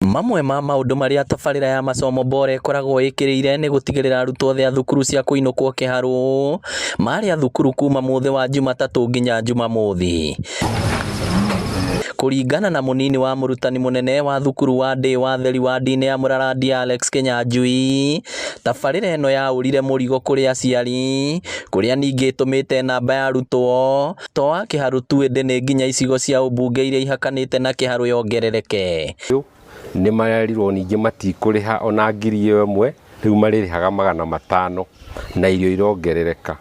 Mamwe ma maũndũ marĩa tabarĩra ya masomo bora ĩkoragwo ĩkĩrĩire nĩ gũtigĩrĩra arutwo othe a thukuru cia kũinũkwo Kĩharũ marĩ a thukuru kuma mũthĩ wa Jumatatũ nginya Jumamothi. Kũringana na mũnini wa mũrutani mũnene wa thukuru wa Ndĩ wa Theri ward-inĩ ya Mũrarandi Alex Kĩnyanjui, tabarĩra ĩno yaũrire mũrigo kũrĩ aciari kũrĩa ningĩ ĩtũmĩte namba ya arutwo to a Kĩharũ tu ĩndĩ nĩ nginya icigo cia ũmbunge iria ihakanĩte na Kĩharũ yongerereke. Nĩ marerirwo ningĩ matikũrĩha ona 1000 rĩu marĩrĩhaga 500 na irio irongerereka.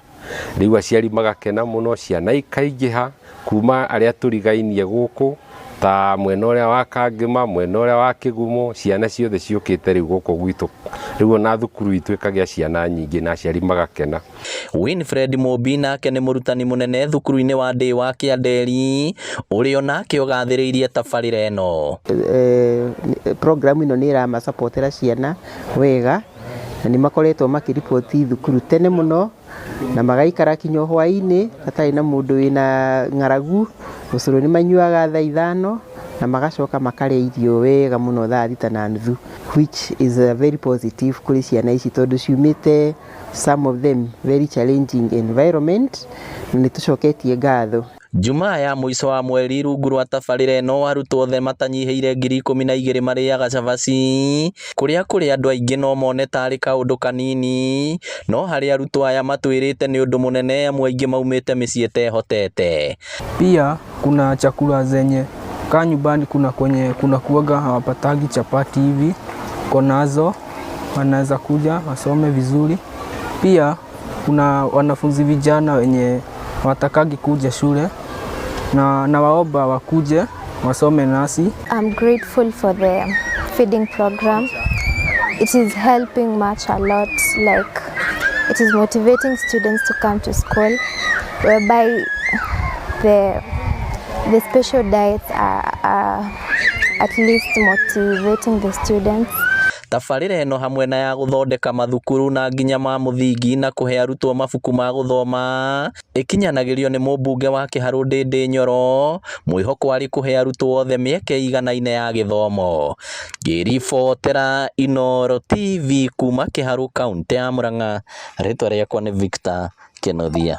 Rĩu aciari magakena mũno, ciana ikaingĩha kuma arĩa tũrigainie gũkũ ta mwena ũrĩa wa Kangĩma, mwena ũrĩa wa Kĩgumo, ciana ciothe ciũkĩte rĩu gũkũ gwitũ. Rĩu ona thukuru itũ ĩkagĩa ciana nyingĩ na aciari magakena. Winfred Mũmbi nake nĩ mũrutani mũnene thukuru-inĩ wa Ndĩ wa Kĩanderi ũrĩa onake ũgathĩrĩirie tabarĩra ĩno. Program ĩno nĩ ĩramasapotera ciana wega na nĩ makoretwo makĩriboti thukuru tene mũno na magaikara kinya hwaĩ-inĩ hatarĩ na mũndũ wĩna ng'aragu. Ũcũrũ nĩ manyuaga thaa 5 na magacoka makarĩa irio wega mũno thaa 6:30, which is a very positive kũrĩ ciana ici tondũ ciumĩte, some of them, very challenging environment, na nĩ tũcoketie ngatho. Jumaa ya mũico wa mweri rungu rwa tabarĩra ĩno arutwo othe matanyihĩire 12,000 marĩaga cabaci kũrĩa kũrĩ andũ aingĩ no mone tarĩ kaũndũ kanini no harĩ arutwo aya matwĩrĩte nĩ ũndũ mũnene amu aingĩ maumĩte mĩciĩ ĩtehotete. Pia kuna chakula zenye kaa nyumbani kuna kwenye kuna kuaga hawapatagi chapati hivi konazo wanaweza kuja wasome vizuri. Pia kuna wanafunzi vijana wenye hawatakagi kuja shule na nawaomba wakuje wasome nasi. I'm grateful for the feeding program. It is helping much a lot. Like, it is motivating students to come to school, whereby the special diets are at least motivating the students. Tabarĩra ĩno hamwe na ya gũthondeka mathukuru na nginya ma mũthingi na kũhe arutwo mabuku ma gũthoma ĩkinyanagĩrio nĩ mũmbunge wa Kĩharũ Ndĩndĩ Nyoro, mwĩhoko arĩ kũhe arutwo othe mĩeke ĩiganaine ya gĩthomo. Ngĩribotera Inooro TV kuma Kĩharũ, kaũntĩ ya Murang'a, rĩtwa rĩakwa nĩ Victor Kĩnuthia.